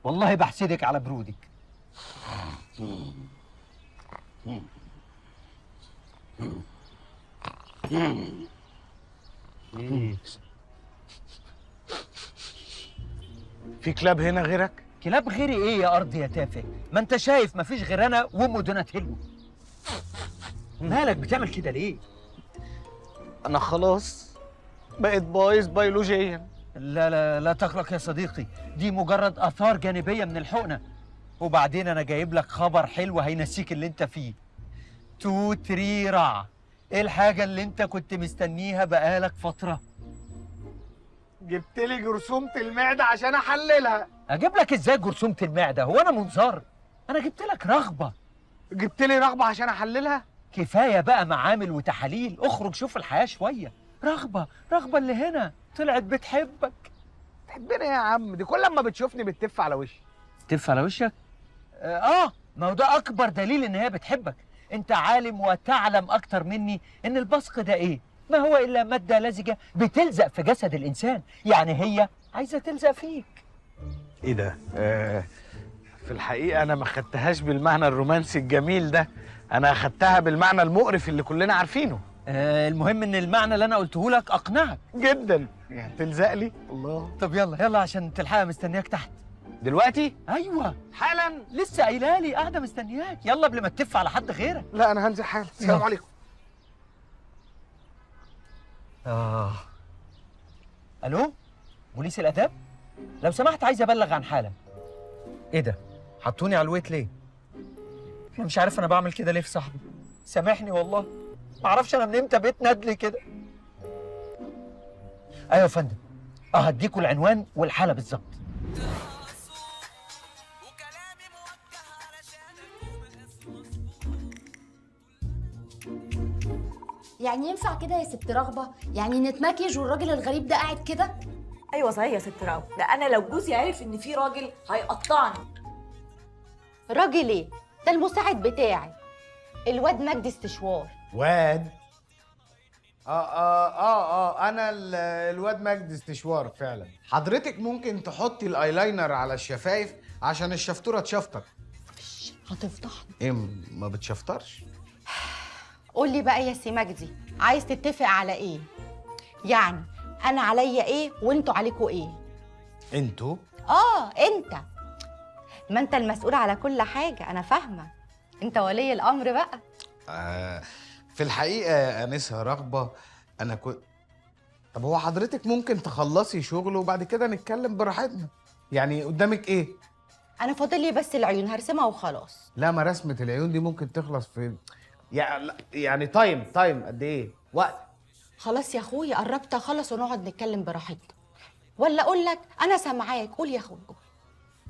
والله بحسدك على برودك. في كلاب هنا غيرك؟ كلاب غيري ايه يا ارض يا تافه؟ ما انت شايف مفيش غير انا وام دوناتيلو. مالك بتعمل كده ليه؟ انا خلاص بقيت بايظ بيولوجيا. لا لا لا تقلق يا صديقي، دي مجرد اثار جانبيه من الحقنة. وبعدين انا جايب لك خبر حلو هينسيك اللي انت فيه. تو تري رع. ايه الحاجة اللي انت كنت مستنيها بقالك فترة؟ جبت لي جرثومة المعدة عشان احللها. اجيب لك ازاي جرثومة المعدة؟ هو انا منظر؟ انا جبت لك رغبة. جبت لي رغبة عشان احللها؟ كفاية بقى معامل وتحاليل، اخرج شوف الحياة شوية. رغبة، رغبة اللي هنا طلعت بتحبك. تحبني يا عم؟ دي كل لما بتشوفني بتتف على وشي. تف على وشك؟ ما هو ده اكبر دليل ان هي بتحبك. انت عالم وتعلم اكتر مني ان البصق ده ايه؟ ما هو الا مادة لزجه بتلزق في جسد الانسان، يعني هي عايزه تلزق فيك. ايه ده؟ في الحقيقة انا ما خدتهاش بالمعنى الرومانسي الجميل ده، انا خدتها بالمعنى المقرف اللي كلنا عارفينه. المهم ان المعنى اللي انا قلته لك اقنعك جدا. يعني تلزق لي؟ الله. طب يلا يلا عشان تلحقها، مستنياك تحت دلوقتي. ايوه حالا، لسه قايله لي قاعدة مستنياك. يلا قبل ما تتف على حد غيرك. لا انا هنزل حالا. السلام عليكم. الو، بوليس الاداب؟ لو سمحت عايز ابلغ عن حاله. ايه ده؟ حطوني على ال wait ليه؟ انا مش عارف انا بعمل كده ليه في صاحبي. سامحني والله، ما اعرفش انا من امتى بقيت ندلي كده. ايوه يا فندم، هديكوا العنوان والحالة بالظبط. يعني ينفع كده يا ست رغبة؟ يعني نتمكيج والراجل الغريب ده قاعد كده؟ ايوه صحيح يا ست رغبة، ده انا لو جوزي عرف ان في راجل هيقطعني. راجل ايه؟ ده المساعد بتاعي الواد مجدي استشوار. واد؟ انا الواد مجدي استشوار فعلا. حضرتك ممكن تحطي الايلاينر على الشفايف عشان الشفطوره تشفطر. هتفضحني. ايه ما بتشفطرش؟ قول لي بقى يا سي مجدي، عايز تتفق على ايه؟ يعني انا عليا ايه وانتوا عليكوا ايه؟ انتوا؟ انت، ما انت المسؤول على كل حاجة، انا فاهمه، انت ولي الامر بقى. في الحقيقة يا انسه رغبة انا كنت. طب هو حضرتك ممكن تخلصي شغل وبعد كده نتكلم براحتنا؟ يعني قدامك ايه؟ انا فاضل لي بس العيون هرسمها وخلاص. لا، ما رسمه العيون دي ممكن تخلص في يعني time قد ايه؟ وقت. خلاص يا اخويا قربت اخلص ونقعد نتكلم براحتنا. ولا اقول لك انا سامعاك، قول يا اخويا.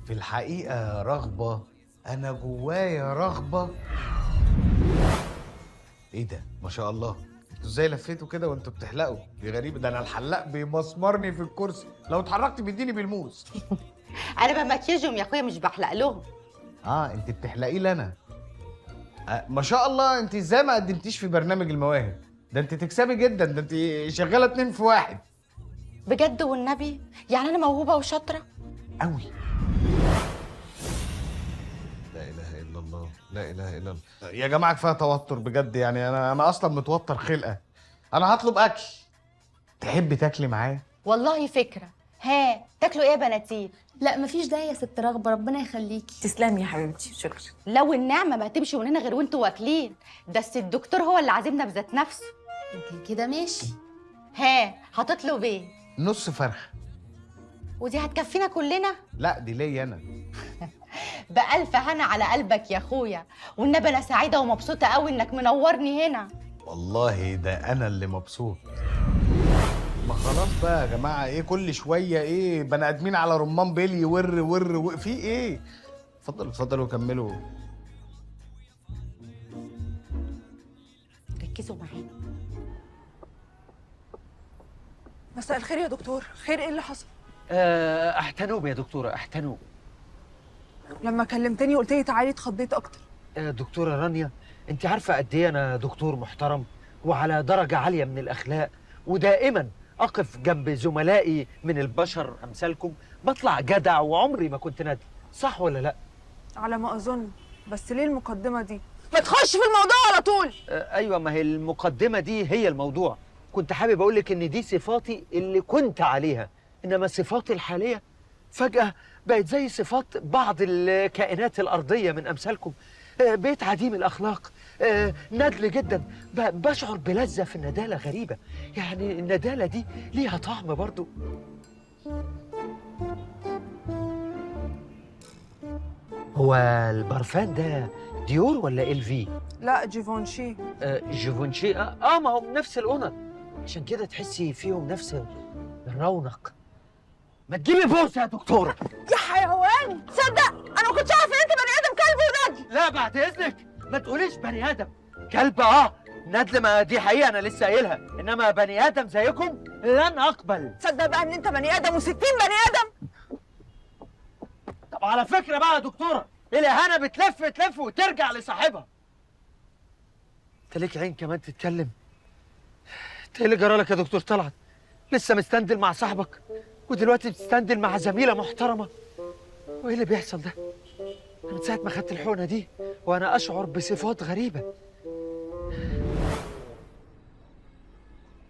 في الحقيقة رغبة انا جوايا رغبة. ايه ده؟ ما شاء الله، انتوا ازاي لفيتوا كده وانتوا بتحلقوا؟ دي غريبة، ده انا الحلاق بيمسمرني في الكرسي، لو اتحركت بيديني بالموس. انا بمكيجهم يا اخويا مش بحلق لهم. انت بتحلقي لي انا؟ ما شاء الله، انت ازاي ما قدمتيش في برنامج المواهب؟ ده انت تكسبي جدا، ده انت شغالة 2 في 1. بجد والنبي؟ يعني انا موهوبه وشاطره قوي. لا اله الا الله، لا اله الا الله. يا جماعة كفاية توتر بجد، يعني انا اصلا متوتر خلقه. انا هطلب اكل، تحبي تاكلي معايا؟ والله فكرة. ها تاكلوا ايه يا بناتي؟ لا مفيش داعي يا ست رغبة، ربنا يخليكي. تسلمي يا حبيبتي، شكرا. لو النعمة ما تمشي من هنا غير وانتوا واكلين، ده الدكتور هو اللي عازمنا بذات نفسه. انت كده ماشي. ها هتطلب ايه؟ نص فرخة. ودي هتكفينا كلنا؟ لا دي ليا انا. بألف هنا على قلبك يا اخويا، والنبي انا سعيدة ومبسوطة قوي انك منورني هنا. والله ده انا اللي مبسوط. ما خلاص بقى يا جماعة، ايه كل شوية ايه بني ادمين على رمان بيلي ور ور ور في ايه؟ اتفضلوا اتفضلوا وكملوا. ركزوا معانا. مساء الخير يا دكتور. خير، ايه اللي حصل؟ احتنوب يا دكتورة، احتنوب. لما كلمتني قلت لي تعالي اتخضيت اكتر. دكتورة رانيا، انت عارفه قد ايه انا دكتور محترم وعلى درجه عالية من الاخلاق، ودائما اقف جنب زملائي من البشر امثالكم، بطلع جدع وعمري ما كنت ندل. صح ولا لا؟ على ما اظن. بس ليه المقدمة دي؟ ما تخش في الموضوع على طول. ايوه، ما هي المقدمة دي هي الموضوع. كنت حابب اقول لك ان دي صفاتي اللي كنت عليها، انما صفاتي الحالية فجاة بقت زي صفات بعض الكائنات الارضية من امثالكم. بقيت عديم الاخلاق، ندل جدا، بشعر بلذة في النداله غريبة. يعني النداله دي ليها طعم برضو. هو البرفان ده ديور ولا LV؟ لا، جيفونشي. جيفونشي. ما هم نفس ال owner، عشان كده تحسي فيهم نفس الرونق. ما تجيبي بوسه يا دكتورة. يا حيوان، تصدق انا ما كنتش اعرف ان انت بني ادم كلب وندل. لا بعد اذنك ما تقوليش بني ادم كلب. ندل، ما دي حقيقة انا لسه قايلها، انما بني ادم زيكم لن اقبل. تصدق بقى ان انت بني ادم و60 بني ادم. طب على فكرة بقى يا دكتورة، الاهانة بتلف تلف وترجع لصاحبها. انت ليك عين كمان تتكلم؟ انت ايه اللي جرالك يا دكتور طلعت؟ لسه مستندل مع صاحبك ودلوقتي بتستندل مع زميله محترمه. وايه اللي بيحصل ده؟ انا من ساعة ما خدت الحقنة دي وانا اشعر بصفات غريبة.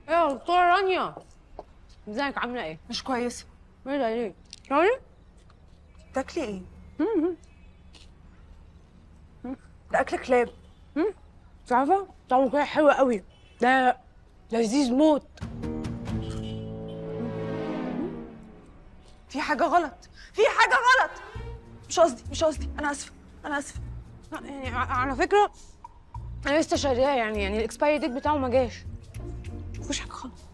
ايه يا دكتورة رانيا، ازيك؟ عامله ايه؟ مش كويسة. ايه ده ليه؟ رانيا تاكلي ايه؟ ده اكل كلاب. مش عارفه، طعمه كده حلو قوي، ده لذيذ موت. في حاجة غلط، في حاجة غلط. مش قصدي، مش قصدي، انا اسفه، انا اسفه. يعني على فكرة انا لسه شارياه، يعني ال expiry date بتاعه ما جاش. مفيش حاجة خالص.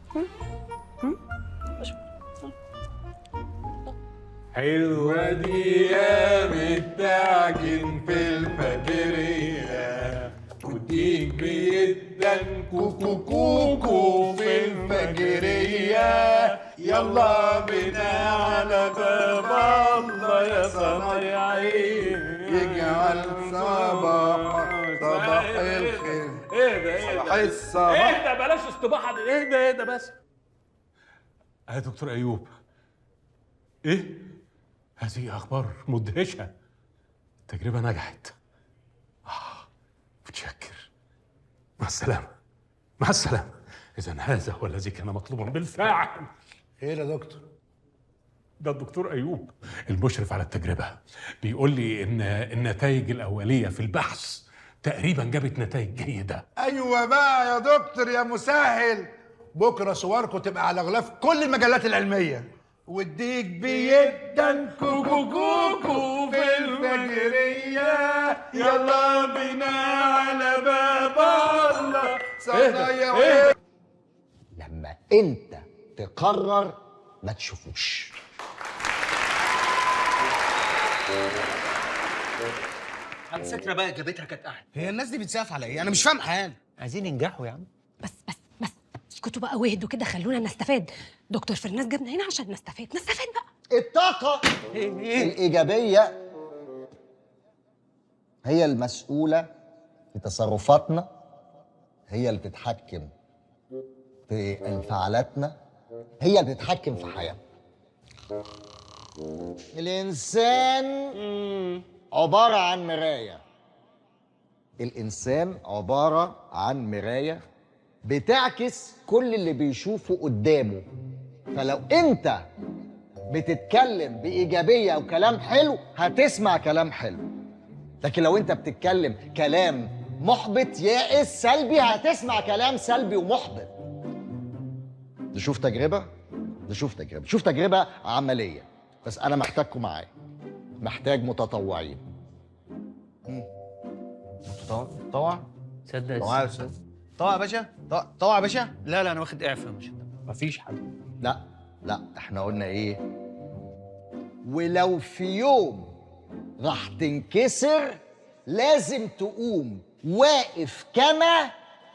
حلوة دي يا بتعجن في الفجرية، وديك بيدن كوكو كوكو في الفجرية. يلا بنا على باب الله يا صنايعي، يجعل صباح صباح الخير. اهدى اهدى الصباح، اهدى، بلاش استباحة، اهدى اهدى بس. يا دكتور أيوب، ايه؟ هذه أخبار مدهشة، التجربة نجحت. متشكر، مع السلامة، مع السلامة. إذا هذا هو الذي كان مطلوبا بالفعل. إيه يا دكتور؟ ده الدكتور أيوب المشرف على التجربة بيقول لي إن النتائج الأولية في البحث تقريبا جابت نتائج جيدة. أيوة بقى يا دكتور يا مسهل، بكرة صوركم تبقى على غلاف كل المجلات العلمية. والديك بيدن كوكو كوكو في الفجرية، يلا بنا على باب الله صنايعي. لما انت تقرر ما تشوفوش. على فكرة بقى اجابتها كانت احلى. هي الناس دي بتسقف على ايه؟ انا مش فاهم حاجة. عايزين ينجحوا يا عم. بس بس بس اسكتوا بقى واهدوا كده، خلونا نستفاد. دكتور فرناس جابنا هنا عشان نستفاد، نستفاد بقى. الطاقة الإيجابية هي المسؤولة في تصرفاتنا، هي اللي بتتحكم في انفعالاتنا، هي اللي بتتحكم في حياتنا. الإنسان عبارة عن مراية. الإنسان عبارة عن مراية بتعكس كل اللي بيشوفه قدامه. فلو انت بتتكلم بإيجابية وكلام حلو هتسمع كلام حلو، لكن لو انت بتتكلم كلام محبط يائس سلبي هتسمع كلام سلبي ومحبط. نشوف تجربة، نشوف تجربة، نشوف تجربة عملية. بس أنا محتاجكم معايا، محتاج متطوعين. متطوع؟ صدق طوع يا أستاذ، طوع يا باشا، طوع يا باشا. لا لا أنا واخد إعفاء، مش مفيش حد. لا لا، احنا قلنا إيه؟ ولو في يوم راح تنكسر لازم تقوم واقف كما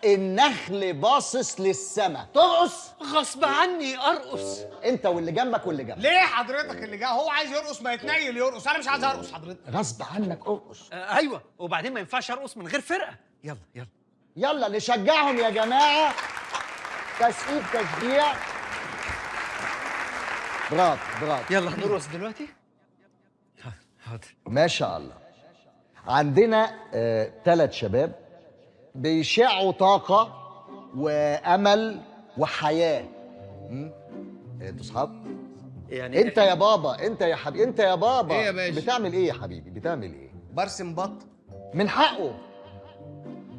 النخل باصص للسما. ترقص غصب عني، ارقص انت واللي جنبك واللي جنبك. ليه حضرتك اللي جاي هو عايز يرقص ما يتنيل يرقص، انا مش عايز ارقص حضرتك. غصب عنك ارقص. ايوه، وبعدين ما ينفعش ارقص من غير فرقه. يلا يلا يلا نشجعهم يا جماعة، تسقيف تشجيع. برافو برافو. يلا هنرقص دلوقتي. حاضر. ما شاء الله. عندنا 3 شباب بيشعوا طاقة وأمل وحياة. انتوا اصحاب؟ يعني انت يا بابا، انت يا حبيبي، انت يا بابا. ايه يا باشا؟ بتعمل ايه يا حبيبي؟ بتعمل ايه؟ برسم بطة. من حقه،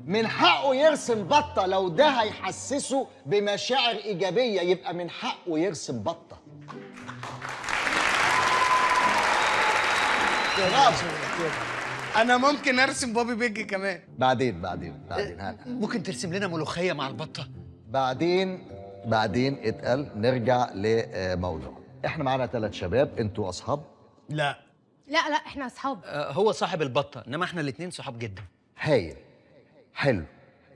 من حقه يرسم بطة. لو ده هيحسسه بمشاعر إيجابية يبقى من حقه يرسم بطة. برافو. أنا ممكن أرسم بابي بيج كمان. بعدين بعدين بعدين. ممكن ترسم لنا ملوخية مع البطة؟ بعدين بعدين اتقل. نرجع لموضوع. احنا معانا 3 شباب. انتوا أصحاب؟ لا لا لا، احنا أصحاب. هو صاحب البطة، إنما احنا الاتنين صحاب جدا. هايل، حلو،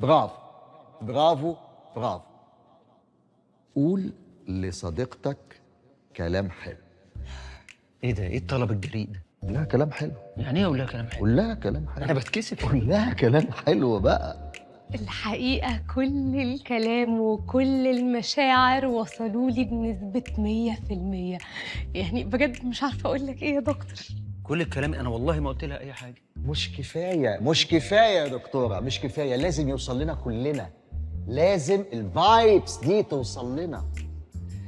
برافو برافو برافو. قول لصديقتك كلام حلو. ايه ده؟ ايه الطلب الجريء ده؟ قول لها كلام حلو. يعني ايه اقول لها كلام حلو؟ قول لها كلام حلو. انا بتكسف. قول لها كلام حلو بقى. الحقيقة كل الكلام وكل المشاعر وصلوا لي بنسبة 100%. يعني بجد مش عارفة أقول لك إيه يا دكتور. كل الكلام أنا والله ما قلت لها أي حاجة. مش كفاية، مش كفاية يا دكتورة، مش كفاية. لازم يوصل لنا كلنا، لازم ال vibes دي توصل لنا،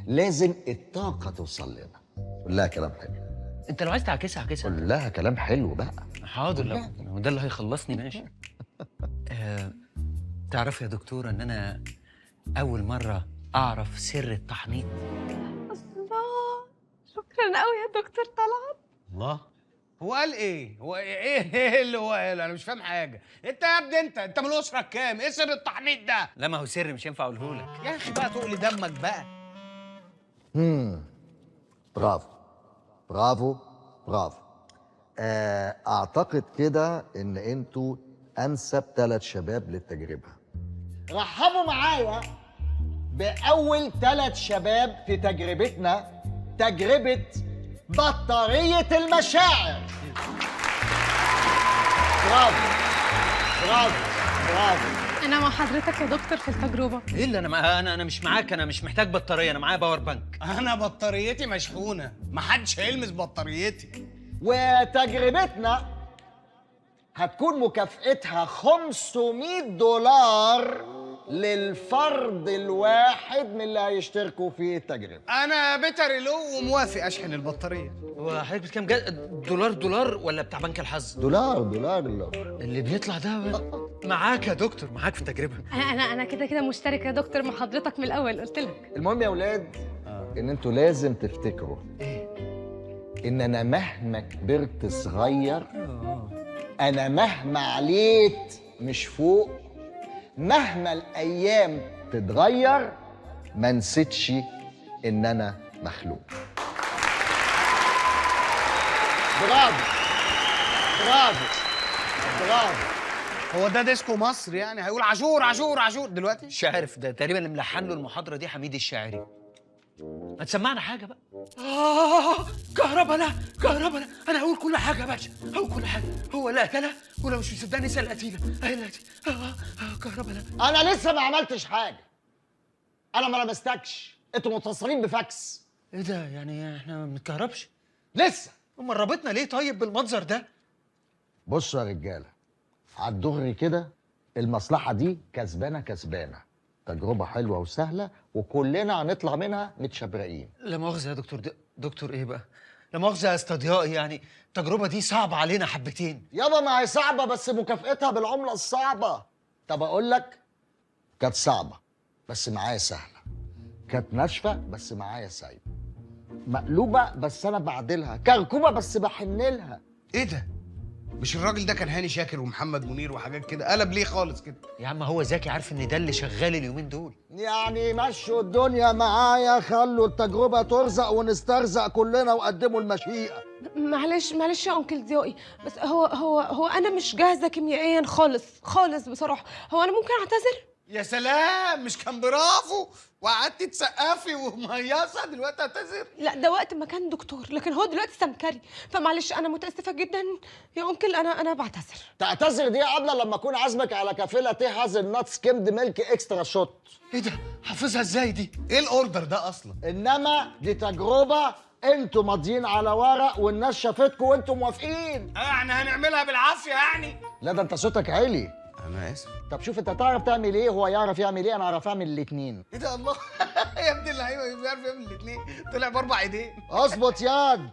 لازم الطاقة توصل لنا. قول لها كلام حلو. أنت لو عايز تعكسها عكسها. قول لها كلام حلو بقى. حاضر، لو ده اللي هيخلصني ماشي. تعرف يا دكتورة إن أنا أول مرة أعرف سر التحنيط؟ الله، شكراً قوي يا دكتور طلعت. الله، هو قال إيه؟ هو إيه اللي هو قاله؟ أنا مش فاهم حاجة. أنت يا ابني، أنت من الأسرة الكام؟ إيه سر التحنيط ده؟ لا ما هو سر مش ينفع أقوله لك. يا أخي بقى تقلي دمك بقى. برافو برافو برافو. أعتقد كده إن أنتوا أنسب 3 شباب للتجربة. رحبوا معايا بأول 3 شباب في تجربتنا، تجربة بطارية المشاعر. برافو برافو برافو. أنا مع حضرتك يا دكتور في التجربة. إيه اللي أنا معاها؟ أنا مش معاك، أنا مش محتاج بطارية، أنا معايا power bank. أنا بطاريتي مشحونة، محدش هيلمس بطاريتي. وتجربتنا هتكون مكافئتها $500 للفرد الواحد من اللي هيشتركوا في التجربة. أنا بتري لو وموافق أشحن البطارية. هو حضرتك بتكلم جد؟ دولار دولار ولا بتاع بنك الحظ؟ دولار دولار اللي بيطلع ده. معاك يا دكتور، معاك في التجربة. أنا كده كده مشتركة يا دكتور مع حضرتك من الأول، قلت لك. المهم يا أولاد إن أنتوا لازم تفتكروا إن أنا مهما كبرت صغير، أنا مهما عليت مش فوق، مهما الأيام تتغير، ما نسيتش إن أنا مخلوق. برافو برافو برافو. هو ده ديسكو مصر يعني؟ هيقول عاشور عاشور عاشور دلوقتي؟ مش عارف، ده تقريبا اللي ملحن له المحاضرة دي حميد الشاعري. ما تسمعنا حاجة بقى. كهربا، لا كهربا، لا أنا هقول كل حاجة يا باشا، هقول كل حاجة. هو لا قتلها، ولو مش مصدقني اسأل قتيلة، أهي القتيلة. كهربا لا. أنا لسه ما عملتش حاجة، أنا ما لمستكش، أنتوا متصلين بفاكس. إيه ده يعني إحنا ما بنتكهربش؟ لسه. أمال رابطنا ليه طيب بالمنظر ده؟ بصوا يا رجالة، على الدغري كده المصلحة دي كسبانة كسبانة. تجربة حلوة وسهلة وكلنا هنطلع منها متشبرقين. لا مؤاخذة يا دكتور، دكتور إيه بقى؟ لا مؤاخذة يا استضيائي، يعني التجربة دي صعبة علينا حبتين. يابا ما هي صعبة بس مكافئتها بالعملة الصعبة. طب أقول لك، كانت صعبة بس معايا سهلة، كانت ناشفة بس معايا سايبة، مقلوبة بس أنا بعدلها، كركوبة بس بحنلها. إيه ده؟ مش الراجل ده كان هاني شاكر ومحمد منير وحاجات كده، قلب ليه خالص كده؟ يا عم هو ذكي، عارف ان ده اللي شغال اليومين دول. يعني مشوا الدنيا معايا، خلوا التجربة ترزق ونسترزق كلنا وقدموا المشيئة. معلش معلش يا انكل ضيائي، بس هو هو هو انا مش جاهزة كيميائيا خالص خالص بصراحة. هو انا ممكن اعتذر؟ يا سلام، مش كان برافو وقعدتي تسقفي ومهيصه، دلوقتي اعتذر؟ لا ده وقت ما كان دكتور، لكن هو دلوقتي سمكري، فمعلش انا متاسفه جدا يا uncle، انا بعتذر. تعتذر دي يا ابله لما اكون عازمك على كافيه latte hazelnut skimmed milk extra shot. ايه ده؟ حافظها ازاي دي؟ ايه ال order ده اصلا؟ انما دي تجربه انتوا ماضيين على ورق والناس شافتكم وانتوا موافقين. يعني هنعملها بالعافية يعني؟ لا ده انت صوتك عالي. انا اسف. طب شوف انت تعرف تعمل ايه، هو يعرف يعمل ايه، انا اعرف اعمل الاثنين. ايه ده الله يا ابن اللعيبة، بيعرف يعمل الاثنين، طلع باربع ايدين. اظبط ياد،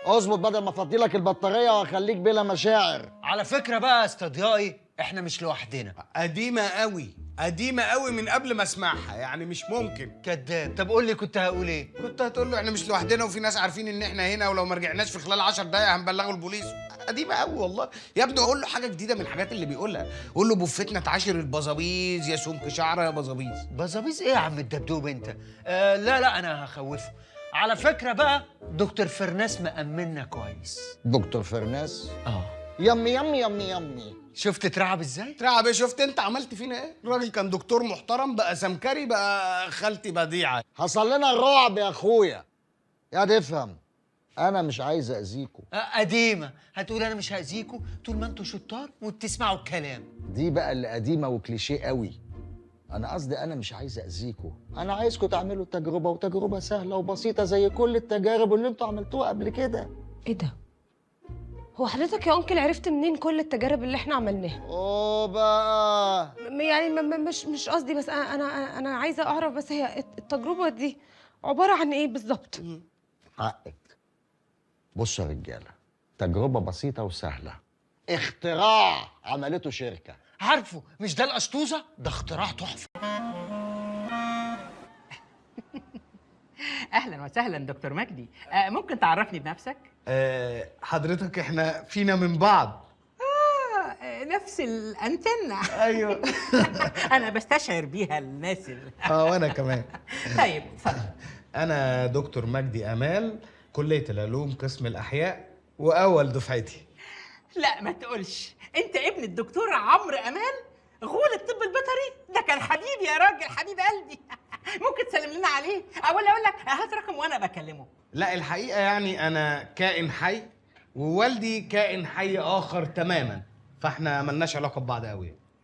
اظبط بدل ما افضي لك البطارية واخليك بلا مشاعر. على فكرة بقى يا استاذ ضيائي، احنا مش لوحدنا. قديمة قوي، قديمة قوي من قبل ما اسمعها، يعني مش ممكن. كداب. طب قول لي كنت هقول ايه؟ كنت هتقول له احنا مش لوحدنا وفي ناس عارفين ان احنا هنا، ولو ما رجعناش في خلال 10 دقايق هنبلغوا البوليس. قديمة قوي والله يا ابني. قول له حاجة جديدة من الحاجات اللي بيقولها. قول له بفتنا اتعاشر البظابيز يا سمك شعره يا بظابيز. بظابيز ايه يا عم الدبدوب انت؟ لا لا انا هخوفه. على فكرة بقى دكتور فرناس مأمنا كويس. دكتور فرناس؟ يمي يمي يمي يمي. شفت اترعب ازاي؟ اترعب ايه؟ شفت انت عملت فينا ايه؟ الراجل كان دكتور محترم بقى سمكري بقى خالتي بديعه. حصل لنا الرعب يا اخويا. يا تفهم انا مش عايز اذيكوا. قديمة هتقول انا مش هاذيكوا طول ما انتوا شطار وبتسمعوا الكلام. دي بقى اللي قديمة وكليشيه قوي. انا قصدي انا مش عايز اذيكوا، انا عايزكوا تعملوا تجربه، وتجربه سهلة وبسيطة زي كل التجارب اللي انتوا عملتوها قبل كده. ايه ده؟ هو حضرتك يا انكل عرفت منين كل التجارب اللي احنا عملناها؟ اوه بقى يعني مش قصدي، بس انا عايزه اعرف بس هي التجربة دي عبارة عن ايه بالظبط؟ حقك. بصوا يا رجاله، تجربه بسيطة وسهلة، اختراع عملته شركة. عارفه مش ده القشطوزه؟ ده اختراع تحفة. اهلا وسهلا دكتور مجدي. ممكن تعرفني بنفسك؟ حضرتك احنا فينا من بعض. نفس الانتنه. ايوه. انا بستشعر بيها الناس. وانا كمان. طيب اتفضل. انا دكتور مجدي امال، كليه العلوم قسم الاحياء، واول دفعتي. لا ما تقولش، انت ابن الدكتور عمرو امال غول الطب البيطري؟ ده كان حبيبي يا راجل، حبيب قلبي. ممكن تسلم لنا عليه؟ او اقول لك هات رقم وانا بكلمه. لا الحقيقة يعني انا كائن حي ووالدي كائن حي اخر تماما، فاحنا ملناش علاقة ببعض قوي.